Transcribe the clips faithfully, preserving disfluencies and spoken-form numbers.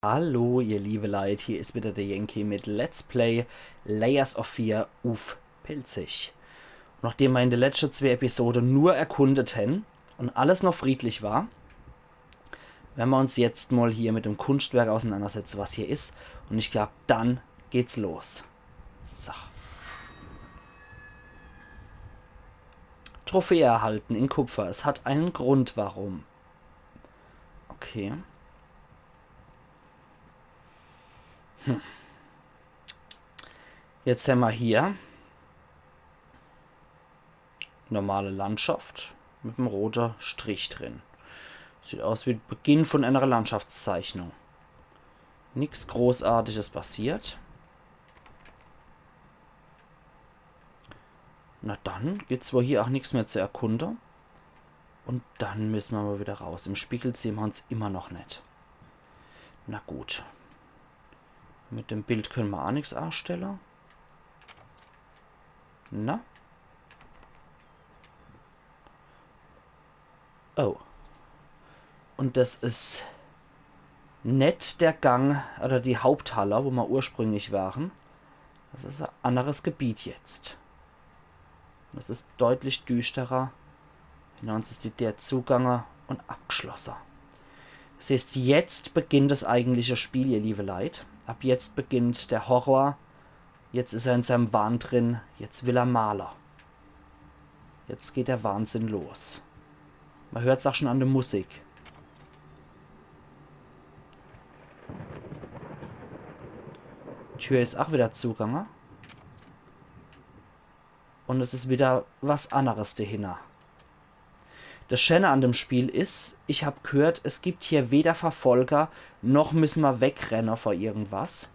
Hallo, ihr liebe Leit, hier is wieder der Yankee mit Let's Play Layers of Fear uff Pälzisch. Nachdem mer in de letschte zwee Episode nur erkundet hen un alles noch friedlich war, wern mer uns jetzt mol hier mit dem Kunstwerk auseinandersetze, was hier is. Un ich glaab, dann geht's los. So. Trophäe erhalten in Kupfer. Es hat einen Grund, warum. Okay. Hm. Jetzt hämmer hier normale Landschaft mit em rote Strich drin. Sieht aus wie Beginn von einer Landschaftszeichnung. Nix Großartiges passiert. Na dann, gibt's wohl hier auch nix mehr zu erkunde. Un dann müsse mer mol wieder raus. Im Spiegel sehn mer uns immer noch net. Na gut. Mit dem Bild könne mer auch nix anstelle. Na? Oh. Un das is net der Gang oder die Haupthalle, wo mer ursprünglich waren. Das is e anderes Gebiet jetzt. Das is deutlich düsterer. Hinter uns is die Deer zugange un abgeschlosse. Das heißt, jetzt beginnt das eigentliche Spiel, ihr liebe Leit. Ab jetzt beginnt der Horror. Jetzt is er in seinem Wahn drin. Jetzt will er male. Jetzt geht der Wahnsinn los. Mer hört's auch schon an der Musik. Tür is auch wieder zugange. Un es is wieder was anderes dahinter. Das Schöne an dem Spiel is, ich hab gehört, es gibt hier weder Verfolger, noch müsse mer wegrenne vor irgendwas.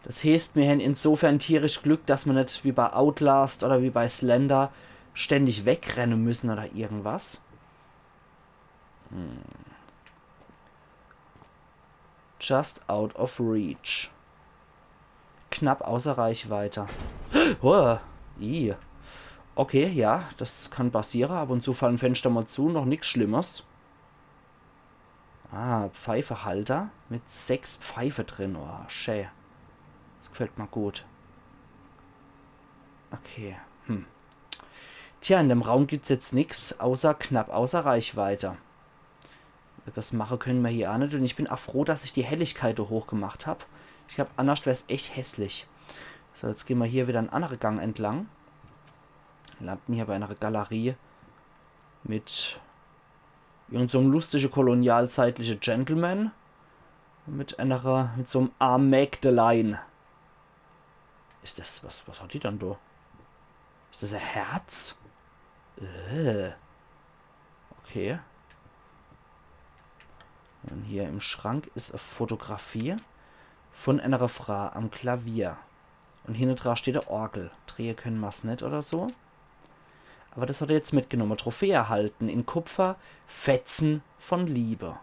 Das heißt, mir hän insofern tierisch Glück, dass mer net wie bei Outlast oder wie bei Slender ständig wegrenne müssen oder irgendwas. Hm. Just out of reach. Knapp außer Reichweite. Oh, i. Okay, ja, das kann passiere. Ab un zu fallen Fenster mol zu, noch nix Schlimmes. Ah, Pfeifehalter mit sechs Pfeife drin. Oh, schä. Das gefällt mer gut. Okay, hm. Tja, in dem Raum gibt's jetzt nix, außer knapp außer Reichweite. Was mache könne mer hier auch net. Un ich bin auch froh, dass ich die Helligkeit do hochgemacht hab. Ich glaab, annerscht wär's echt hässlich. So, jetzt gehn mer hier wieder en annere Gang entlang. Landen hier bei einer Galerie mit irgend so'm lustige kolonialzeitliche Gentleman. Mit einer, mit so'm arm Mägdelein. Is das, was, was hat die dann do? Is das e Herz? Äh. Okay. Un hier im Schrank is e Fotografie von einer Frau am Klavier. Un hinne dra steht e Orgel. Drehe könne mer's net oder so. Aber das hat er jetzt mitgenomme. Trophäe erhalten in Kupfer, Fetzen von Liebe.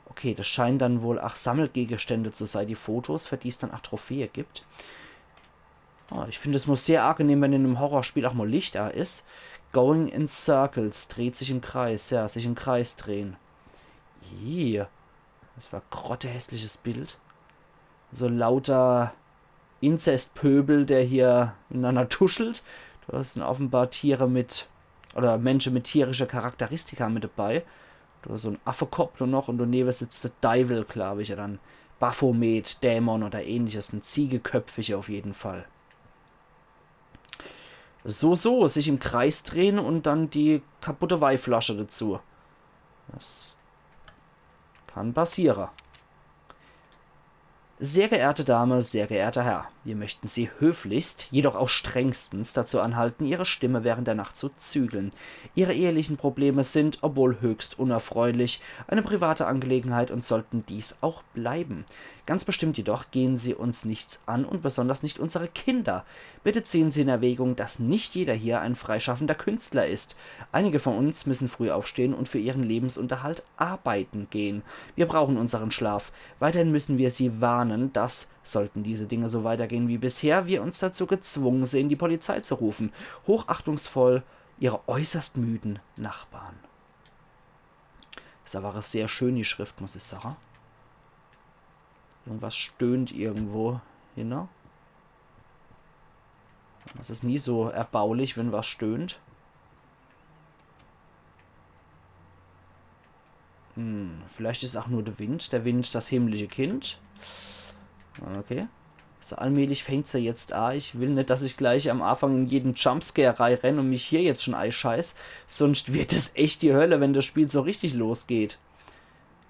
Okay, das scheinen dann wohl auch Sammelgegenstände zu sei, die Fotos, für die's dann auch Trophäe gibt. Ah, ich find, es muss sehr angenehm, wenn in em Horrorspiel auch mol Licht a is. Going in circles, dreht sich im Kreis, ja, sich im Kreis drehen. Ih, das war grottehässliches Bild. So lauter Inzestpöbel, der hier miteinander tuschelt. Do sin offenbar Tiere mit, oder Menschen mit tierischer Charakteristika mit dabei. Do is so en Affekopp nur noch un donewe sitzt de Deiwel, glaub ich, oder en Baphomet, Dämon oder ähnliches. En Ziegeköpfige auf jeden Fall. So, so, sich im Kreis drehen un dann die kaputte Weinflasche dazu. Das kann passiere. Sehr geehrte Dame, sehr geehrter Herr, wir möchten Sie höflichst, jedoch auch strengstens dazu anhalten, Ihre Stimme während der Nacht zu zügeln. Ihre ehelichen Probleme sind, obwohl höchst unerfreulich, eine private Angelegenheit und sollten dies auch bleiben. Ganz bestimmt jedoch gehen Sie uns nichts an und besonders nicht unsere Kinder. Bitte ziehen Sie in Erwägung, dass nicht jeder hier ein freischaffender Künstler ist. Einige von uns müssen früh aufstehen und für ihren Lebensunterhalt arbeiten gehen. Wir brauchen unseren Schlaf. Weiterhin müssen wir Sie warnen, dass, sollten diese Dinge so weitergehen wie bisher, wir uns dazu gezwungen sehen, die Polizei zu rufen. Hochachtungsvoll, Ihre äußerst müden Nachbarn. Is aber sehr schön, die Schrift, muss ich sage. Irgendwas stöhnt irgendwo, you know? Das is nie so erbaulich, wenn was stöhnt. Hm, vielleicht is auch nur der Wind. Der Wind, das himmlische Kind. Okay. So, allmählich fängt's ja jetzt an. Ich will net, dass ich gleich am Anfang in jeden Jumpscare reirenn und mich hier jetzt schon eischeiß. Sonst wird es echt die Hölle, wenn das Spiel so richtig losgeht.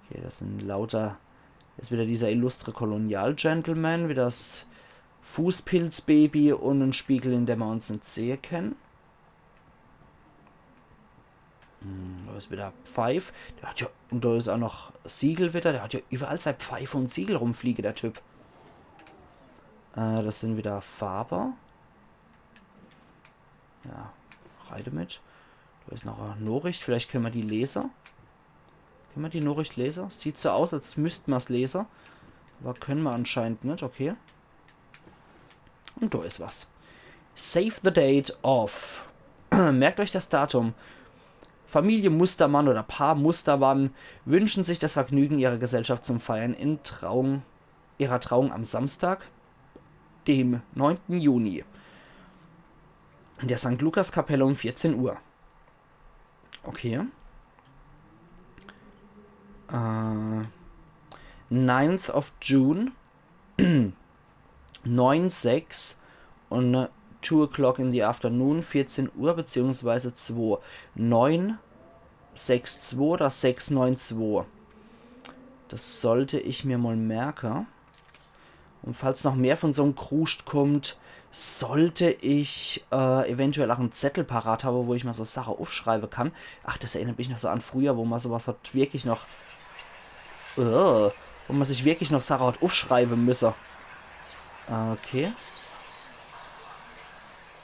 Okay, das sind lauter. Is wieder dieser illustre Kolonial-Gentleman, wieder das Fußpilzbaby und en Spiegel, in dem mer uns net sehe kennen. Hm, da is wieder Pfeif. Der hat ja, und da is auch noch Siegel wieder. Der hat ja überall sei Pfeife und Siegel rumfliege, der Typ. Äh, das sind wieder Farbe. Ja, reite mit. Da is noch e Nachricht. Vielleicht kenne mer die lese. Kenne mer die Nachricht lese? Sieht so aus, als müsst mer's lese. Aber kenne mer anscheinend net. Okay. Und da is was. Save the date of. Merkt euch das Datum. Familie Mustermann oder Paar Mustermann wünschen sich das Vergnügen, ihrer Gesellschaft zum Feiern in Trauung, ihrer Trauung am Samstag, dem neunten Juni. In der Sankt Lukas Kapelle um vierzehn Uhr. Okay. Äh, ninth of June. Neun sechs und, äh, two o'clock in the afternoon, vierzehn Uhr beziehungsweise zwei. Neun sechs zwei oder sechs neun zwei. Das sollte ich mir mal merke. Und falls noch mehr von so'm Kruscht kommt, sollte ich, äh, eventuell auch en Zettel parat habe, wo ich mal so Sache aufschreibe kann. Ach, das erinnert mich noch so an früher, wo man sowas hat wirklich noch, äh, wo man sich wirklich noch Sache hat aufschreibe müsse. Okay.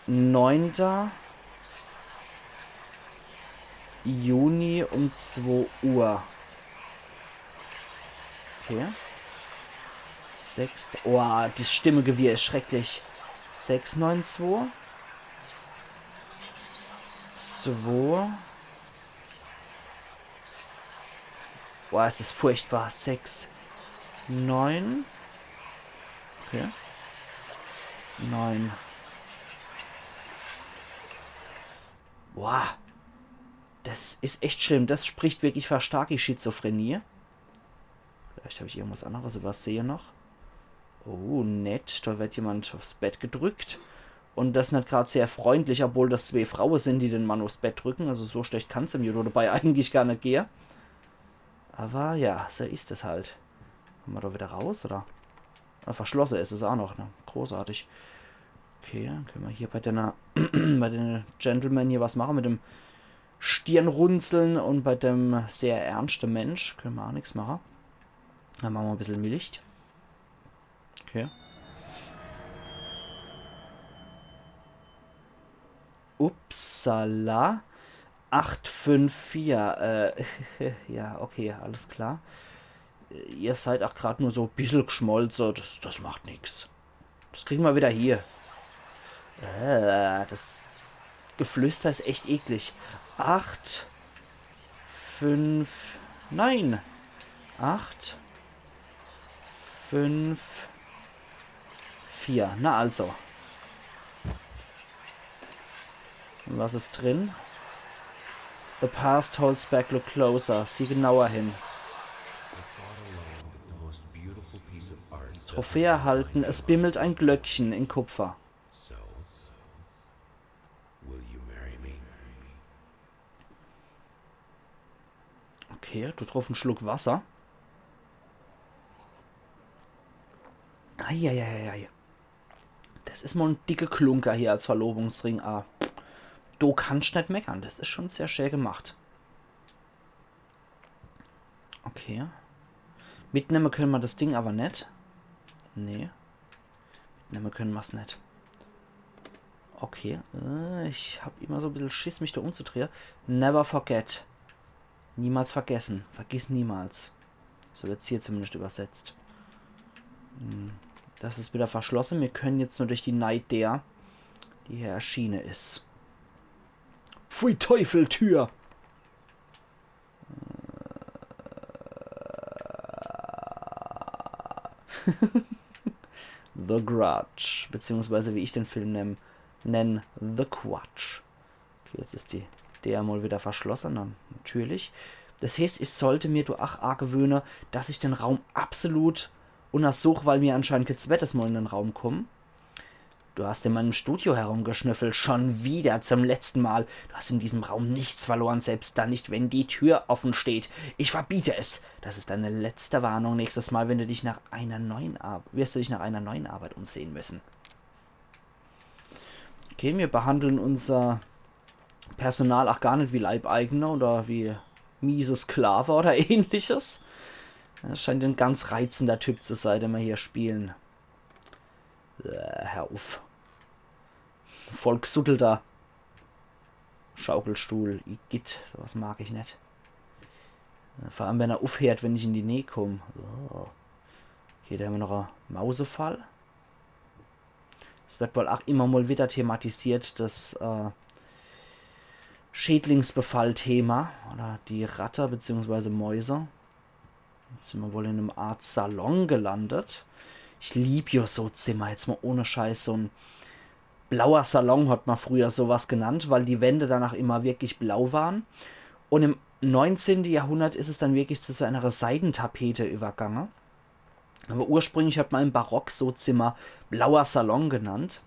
Neunter Juni um zwei Uhr. Okay. Sechster. Oh, das Stimmegewirr is schrecklich. Sechs neun zwei. Zwei. Boah, is das furchtbar. Sechs. Neun. Okay. Neun. Boah. Das is echt schlimm. Das spricht wirklich für starke Schizophrenie. Vielleicht hab ich irgendwas anderes übersehe noch. Oh, nett. Da wird jemand aufs Bett gedrückt. Und das net grad sehr freundlich, obwohl das zwei Fraue sind, die den Mann aufs Bett drücken. Also so schlecht kann's dem Judo dabei eigentlich gar net gehe. Aber ja, so is es halt. Kommen wir da wieder raus, oder? Ah, verschlosse is es auch noch, ne? Großartig. Okay, dann können wir hier bei den, bei den Gentleman hier was machen mit dem Stirnrunzeln und bei dem sehr ernste Mensch können wir auch nichts machen. Dann machen wir ein bisschen Milch. Okay. Upsala. Acht fünf vier. Äh, ja, okay, alles klar. Ihr seid auch grad nur so e bissel gschmolze. Das, das macht nix. Das kriegen wir wieder hier. Äh, das Geflüster is echt eklig. Acht, fünf, nein. Acht, fünf, vier. Na also. Und was is drin? The past holds back, look closer. Sieh genauer hin. Trophäe erhalten, es bimmelt ein Glöckchen in Kupfer. So, will you marry me? Okay, do druff en Schluck Wasser. Eieieiei. Das is mal en dicke Klunker hier als Verlobungsring. Ah, do kannsch net meckern. Das is schon sehr schä gemacht. Okay. Mitnemme können mer das Ding aber net. Nee. Mitnemme können mer's net. Okay. Äh, ich hab immer so e bissel Schiss, mich do umzudrehe. Never forget. Niemals vergessen. Vergiss niemals. So wird's hier zumindest übersetzt. Hm. Das is wieder verschlosse. Mir können jetzt nur durch die nei Deer, die hier erschiene is. Pfui Teufel, Tür! Äh, The Grudge, beziehungsweise wie ich den Film nenn, nenn, The Quatsch. Okay, jetzt is die Deer mol wieder verschlosse, na, natürlich. Das heeßt, ich sollt mir do ach agewöhne, dass ich den Raum absolut unnersuch, weil mir anscheinend kee zweites Mol in den Raum kumm. Du hast in meinem Studio herumgeschnüffelt, schon wieder, zum letzten Mal. Du hast in diesem Raum nichts verloren, selbst dann nicht, wenn die Tür offen steht. Ich verbiete es. Das ist deine letzte Warnung. Nächstes Mal, wenn du dich nach einer neuen Ar wirst du dich nach einer neuen Arbeit umsehen müssen. Okay, mir behandeln unser Personal ach gar net wie Leibeigene oder wie miese Sklave oder ähnliches. Das scheint en ganz reizender Typ zu sei, den mer hier spielen. Äh, hör uff. Vollgsuttelter Schaukelstuhl. Igitt, sowas mag ich net. Äh, vor allem, wenn er uffheert, wenn ich in die Näh kumm. Oh. Okay, do hämmer noch e Mausefall. Es wird wohl ach immer mol wieder thematisiert, das, äh, Schädlingsbefall-Thema. Oder die Ratte beziehungsweise Mäuse. Jetzt simmer wohl in em Art Salon gelandet. Ich lieb jo so Zimmer, jetzt mol ohne Scheiß. So en blauer Salon hat mer früher sowas genannt, weil die Wände danach immer wirklich blau waren. Un im neunzehnte Jahrhundert is es dann wirklich zu so einer Seidentapete übergange. Awwer ursprünglich hat mer im Barock so Zimmer blauer Salon genannt.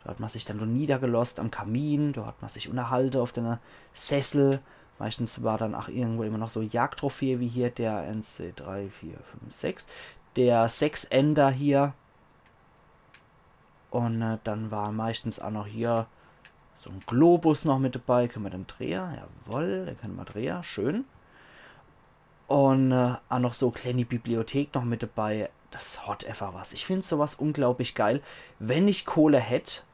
Do hat mer sich dann do niedergeloßt am Kamin, do hat mer sich unnerhalte uff de Sessel. Meistens war dann ach irgendwo immer noch so Jagdtrophäe wie hier der eins, zwei, drei, vier, fünf, sechs. Der Sechsender hier. Un, äh, dann war meistens ach noch hier so en Globus noch mit dabei. Kenne mer den drehe? Jawoll, den kenne mer drehe. Schön. Un, äh, ach noch so e kleeni Bibliothek noch mit dabei. Das hat efach was. Ich find sowas unglaublich geil. Wenn ich Kohle hätt,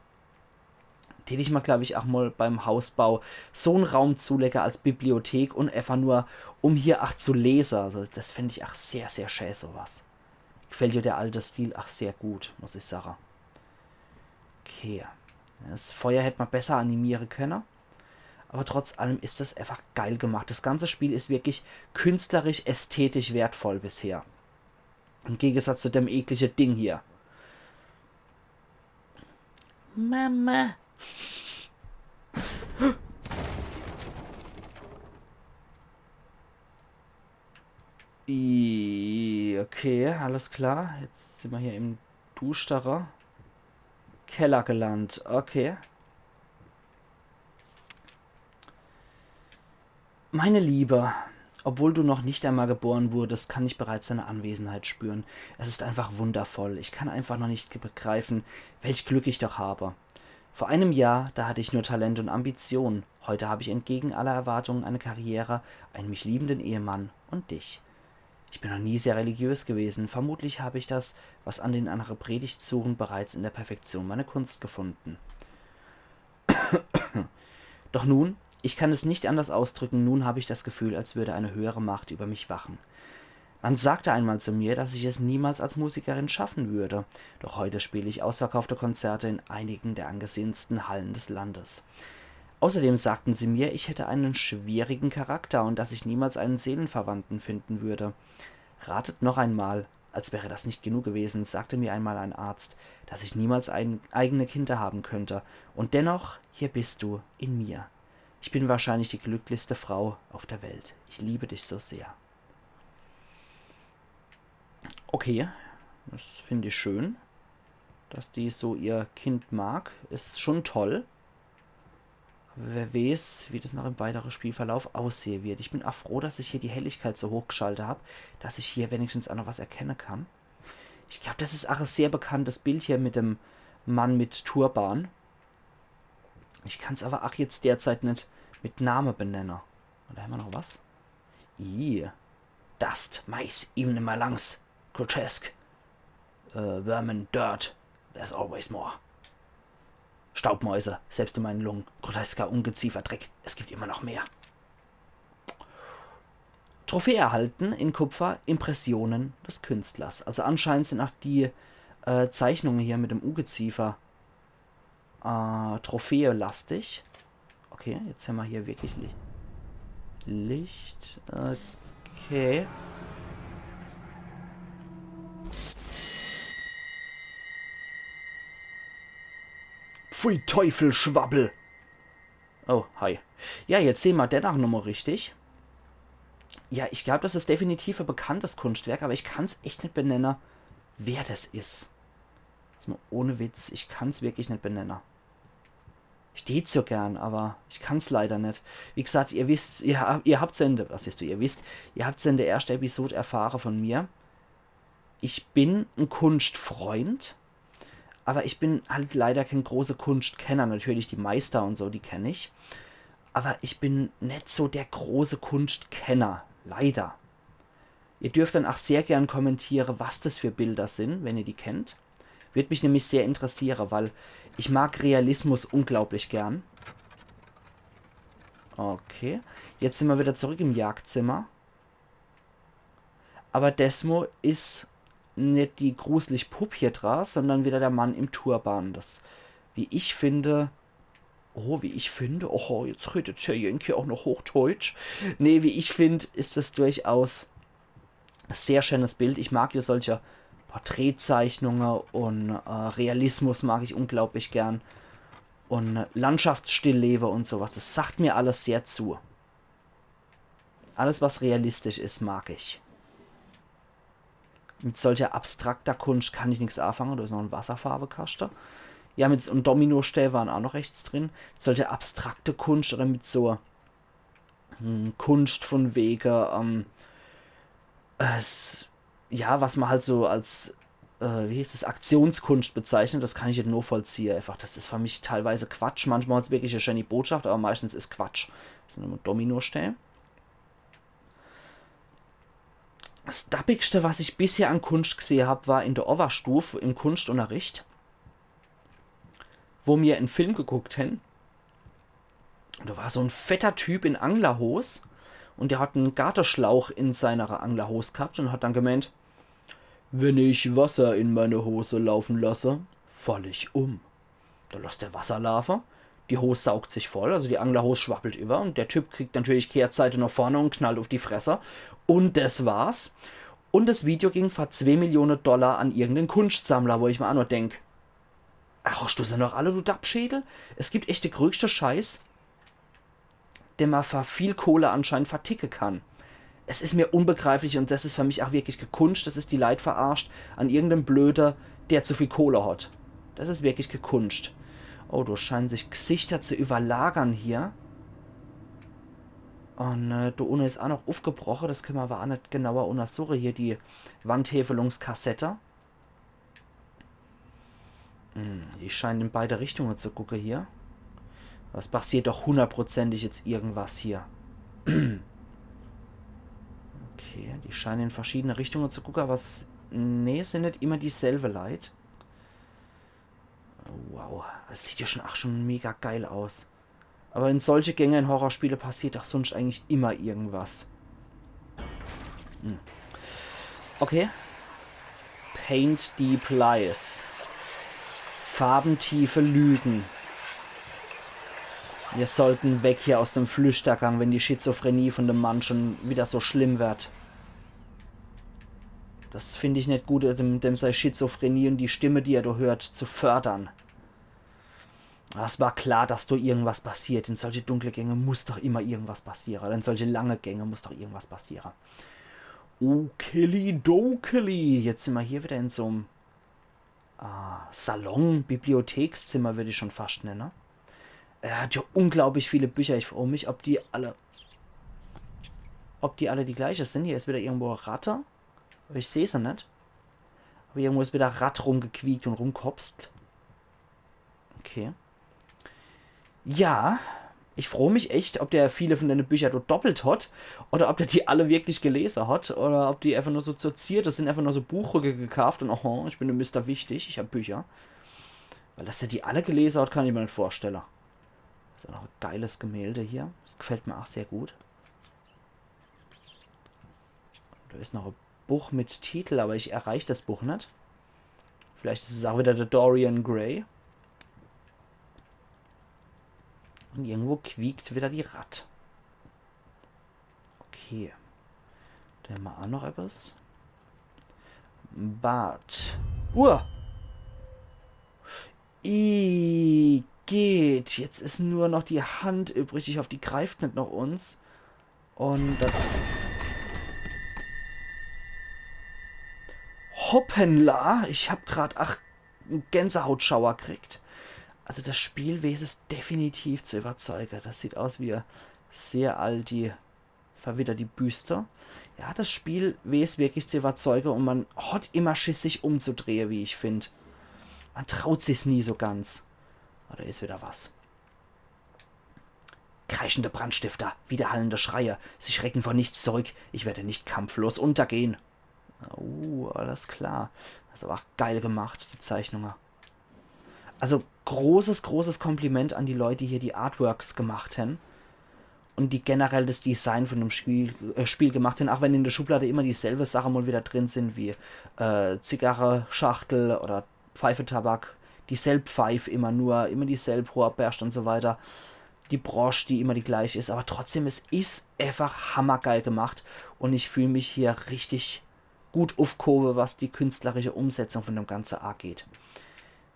tät ich mer, glaub ich, ach mol beim Hausbau so en Raum zulegge als Bibliothek un efach nur, um hier ach zu lese. Also das fänd ich ach sehr, sehr schä, sowas. Gefällt mir der alte Stil ach sehr gut, muss ich sage. Okay. Das Feuer hätt mer besser animiere könne. Awwer trotz allem is das efach geil gemacht. Das ganze Spiel is wirklich künstlerisch, ästhetisch wertvoll bisher. Im Gegensatz zu dem eklige Ding hier. Mama. I, okay, alles klar. Jetzt simmer hier im duschtere Keller gelandet. Okay. Meine Liebe, obwohl du noch nicht einmal geboren wurdest, kann ich bereits deine Anwesenheit spüren. Es ist einfach wundervoll. Ich kann einfach noch nicht ge-, begreifen, welch Glück ich doch habe. Vor einem Jahr, da hatte ich nur Talent und Ambition. Heute habe ich entgegen aller Erwartungen eine Karriere, einen mich liebenden Ehemann und dich. Ich bin noch nie sehr religiös gewesen. Vermutlich habe ich das, was an den anderen Predigtsuchen, bereits in der Perfektion meine Kunst gefunden. Doch nun, ich kann es nicht anders ausdrücken, nun habe ich das Gefühl, als würde eine höhere Macht über mich wachen. Man sagte einmal zu mir, dass ich es niemals als Musikerin schaffen würde, doch heute spiele ich ausverkaufte Konzerte in einigen der angesehensten Hallen des Landes. Außerdem sagten sie mir, ich hätte einen schwierigen Charakter und dass ich niemals einen Seelenverwandten finden würde. Ratet noch einmal, als wäre das nicht genug gewesen, sagte mir einmal ein Arzt, dass ich niemals ein, eigene Kinder haben könnte. Und dennoch, hier bist du, in mir. Ich bin wahrscheinlich die glücklichste Frau auf der Welt. Ich liebe dich so sehr. Okay, das find ich schön, dass die so ihr Kind mag. Is schon toll. Wer weeß, wie das noch im weiteren Spielverlauf aussehe wird. Ich bin ach froh, dass ich hier die Helligkeit so hochgeschalte hab, dass ich hier wenigstens ach noch was erkenne kann. Ich glaub, das is ach e sehr bekanntes Bild hier mit dem Mann mit Turban. Ich kann's aber ach jetzt derzeit net mit Name benenne. Un do hämmer noch was. Ih. Dust, Mice, even in my lungs. Grotesque. Äh, Vermin, Dirt. There's always more. Staubmäuse, selbst in meinen Lungen. Grotesker Ungeziefer, Dreck. Es gibt immer noch mehr. Trophäe erhalten in Kupfer, Impressionen des Künstlers. Also anscheinend sind ach die, äh, Zeichnungen hier mit dem Ungeziefer äh, Trophäe-lastig. Okay, jetzt hämmer hier wirklich Licht. Licht. Okay. Pfui Teufel, Schwabbel. Oh, hi. Ja, jetzt sehn ma den ach nochmol richtig. Ja, ich glaab, des is definitiv e bekanntes Kunschtwerk, awwer ich kann's echt net benenne, wer des is. Jetzt mol ohne Witz, ich kann's wirklich net benenne. Ich dät's so gern, awwer ich kann's leider net. Wie gesagt, ihr wisst, ihr, ha- ihr habt's ja in de, was siehscht du, ihr wisst, ihr habt's ja in de erschte Episod erfahre vun mir. Ich bin en Kunschtfreund, awwer ich bin halt leider kän große Kunschtkenner. Natürlich die Meister un so, die kenn ich. Awwer ich bin net so de große Kunschtkenner, leider. Ihr dürft dann ach sehr gern kommentiere, was des für Bilder sin, wenn ihr die kennt. Würd mich nämlich sehr interessiere, weil ich mag Realismus unglaublich gern. Okay, jetzt sinn ma wieder zurück im Jagdzimmer. Awwer desmol is net die gruselig Pupp hier dra, sondern wieder de Mann im Turban. Des, wie ich find, oh, wie ich find, oh, jetzt redet der Yankee ach noch Hochdeutsch. Nee, wie ich find, is des durchaus e sehr scheenes Bild. Ich mag jo solche Porträtzeichnunge un, äh, Realismus mag ich unglaublich gern. Un Landschaftsstilllebe un so was. Des sagt mir alles sehr zu. Alles, was realistisch is, mag ich. Mit solcher abstrakter Kunscht kann ich nix aafange. Do is noch en Wasserfarwekaschte. Ja, mit, un Dominostää waren ach noch rechts drin. Mit solcher abstrakte Kunscht oder mit so, hm, Kunscht vun wege, ähm, es, ja, was ma halt so als, äh, wie heeßt es, Aktionskunscht bezeichnet, des kann ich net nochvollziehe. Einfach, des is für mich teilweise Quatsch. Manchmol hat's wirklich e scheeni Botschaft, awwer meischtens is Quatsch. Des sinn immer Dominostää. Des Dappigschte, was ich bisher an Kunscht gsehe hab, war in de Owwerstuf im Kunschtunnerricht, wo mir en Film geguckt hen. Do war so en fetter Typ in Anglerhos un der hat en Garteschlauch in seiner Anglerhos gehabt un hat dann gemeent: „Wenn ich Wasser in meine Hose laufen lasse, fall ich um.“ Do losst er Wasser laafe, die Hos saugt sich voll, also die Anglerhos schwabbelt iwwer un der Typ kriegt natürlich kehrzeitig no vorne un knallt uff die Fresse. Un des war's. Un des Video ging for zwee Millione Dollar an irgenden Kunschtsammler, wo ich mer ach nur denk: „Ach, hoscht du se noch alle, du Dappschädel?“ Es gibt echt de größte Scheiß, den ma for viel Kohle anscheinend verticke kann. Es is mir unbegreiflich un des is für mich ach wirklich kee Kunscht. Des is die Leit verarscht an irgendem Blöde, der zu viel Kohle hat. Des is wirklich kee Kunscht. Oh, do scheinen sich Gsichter zu iwwerlagere hier. Un, äh, do unne is ach noch uffgebroche. Des kenne ma awwer ach net genauer unnersuche. Hier die Wandhevelungskassette. Hm, die scheinen in beide Richtunge zu gucke hier. Awwer es passiert doch hunnertprozentig jetzt irgendwas hier. Okay, die scheinen in verschiedene Richtunge zu gucke, awwer es, nee, es sinn net immer dieselbe Leit. Wow, des sieht jo schun ach schun mega geil aus. Awwer in solche Gänge in Horrorspiele passiert doch sunscht eigentlich immer irgendwas. Hm. Okay. Paint Deep Lies. Farbentiefe Lügen. Mir sollten weg hier aus dem Flüchtergang, wenn die Schizophrenie vun dem Mann schun wieder so schlimm werd. Des find ich net gut, dem, dem sei Schizophrenie un die Stimme, die er do hört, zu fördern. Awwer es war klar, dass do irgendwas passiert. In solche dunkle Gänge muss doch immer irgendwas passiere. Oder in solche lange Gänge muss doch irgendwas passiere. Okili dokili. Jetzt sinn ma hier wieder in so'm, ah, Salon, Bibliothekszimmer würd ich schun fascht nenne. Er hat jo unglaublich viele Bücher. Ich froo mich, ob die alle, ob die alle die gleiche sinn. Hier is wieder irgendwo e Ratte. Awwer ich seh se net. Awwer irgendwo is wieder e Ratt rumgequiekt un rumgehopst. Okay. Ja, ich froo mich echt, ob der viele vun dene Bücher do doppelt hat oder ob der die alle wirklich gelese hat oder ob die einfach nur so zur Zierde sinn, einfach nur so Buchrücke gekaaft un: „Oho, ich bin de Mister Wichtig, ich hab Bücher.“ Weil dass der die alle gelese hat, kann ich mer net vorstelle. Is ach noch e geiles Gemälde hier. Des gefällt mer ach sehr gut. Do is noch e Buch mit Titel, awwer ich erreich des Buch net. Vielleicht is es ach wieder de Dorian Gray. Un irgendwo quiekt wieder die Ratt. Okay. Do hämmer ach noch ebbes. Bad. Uah! Igitt. geht. Jetzt is nur noch die Hand übrig. Ich hoff, die greift net noch uns. Und das... Hoppala, ich hab grad, ach, en Gänsehautschauer kriegt. Also das Spiel wees es definitiv zu überzeuge. Das sieht aus wie sehr alti verwittert die Büste. Ja, das Spiel wees wirklich zu überzeuge und man hat immer Schiss, sich umzudrehe, wie ich find. Man traut sich's nie so ganz. Oh, da is wieder was. Kreischende Brandstifter, widerhallende Schreie. Sie schrecken vor nichts zurück. Ich werde nicht kampflos untergehen. Oh, alles klar. Das is aber auch geil gemacht, die Zeichnunge. Also großes, großes Kompliment an die Leute, die hier die Artworks gemacht hän und die generell das Design von dem Spiel, äh, Spiel gemacht hän, auch wenn in der Schublade immer dieselbe Sache mal wieder drin sind, wie, äh, Zigarre-Schachtel oder Pfeifetabak, dieselb Pfeif immer nur, immer dieselb Hoorbärscht und so weiter. Die Brosch, die immer die gleiche is, aber trotzdem, es is einfach hammergeil gemacht und ich fühl mich hier richtig gut ufgehowe, was die künstlerische Umsetzung von dem Ganze angeht.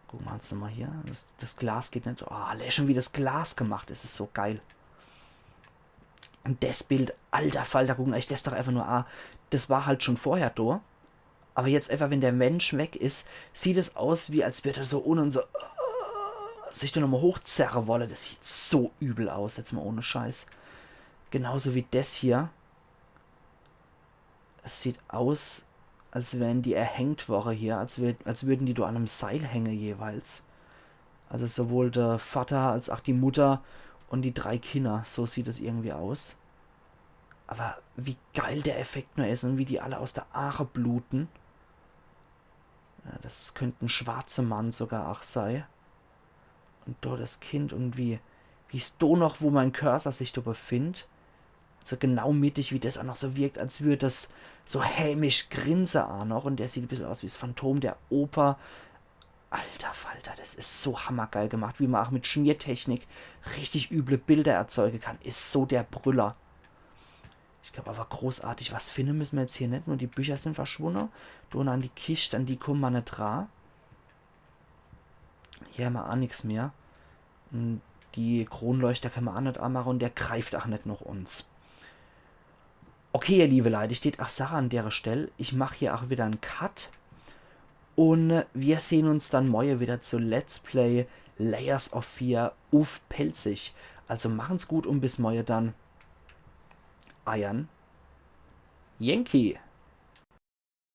Gucke mer uns nochmal hier. Das, das Glas geht net. Oh, allein schon wie das Glas gemacht is, is so geil. Und das Bild, alter Falter, gucken euch das doch einfach nur an. Das war halt schon vorher da. Aber jetzt einfach, wenn der Mensch weg is, sieht es aus, wie als würd er so unne und so, äh, sich da nochmal hochzerre wolle. Das sieht so übel aus, jetzt mal ohne Scheiß. Genauso wie das hier. Es sieht aus, als wären die erhängt worre hier, als, wür als würden die da an einem Seil hänge jeweils. Also sowohl der Vater als auch die Mutter und die drei Kinder, so sieht es irgendwie aus. Aber wie geil der Effekt nur is und wie die alle aus der Aache bluten. Ja, das könnt en schwarze Mann sogar auch sei. Und do das Kind und wie, wie's do noch, wo mein Cursor sich do befindt, so genau mittig, wie das auch noch so wirkt, als würd das so hämisch grinse auch noch. Und der sieht e bissel aus wie's Phantom der Oper. Alter Falter, das is so hammergeil gemacht, wie man auch mit Schmiertechnik richtig üble Bilder erzeuge kann. Is so der Brüller. Ich glaub aber, großartig was finde müssen wir jetzt hier net. Nur die Bücher sind verschwunne. Do an die Kist, an die kumme mer net dra. Hier hämmer auch nix mehr. Und die Kronleuchter könne mer auch net anmache und der greift auch net noch uns. Okay, ihr liebe Leute, ich tät auch sage an dere Stell, ich mach hier auch wieder en Cut. Und wir sehen uns dann morje wieder zu Let's Play Layers of Fear uff Pälzisch. Also machen's gut und bis morje dann. Eiern Yankee.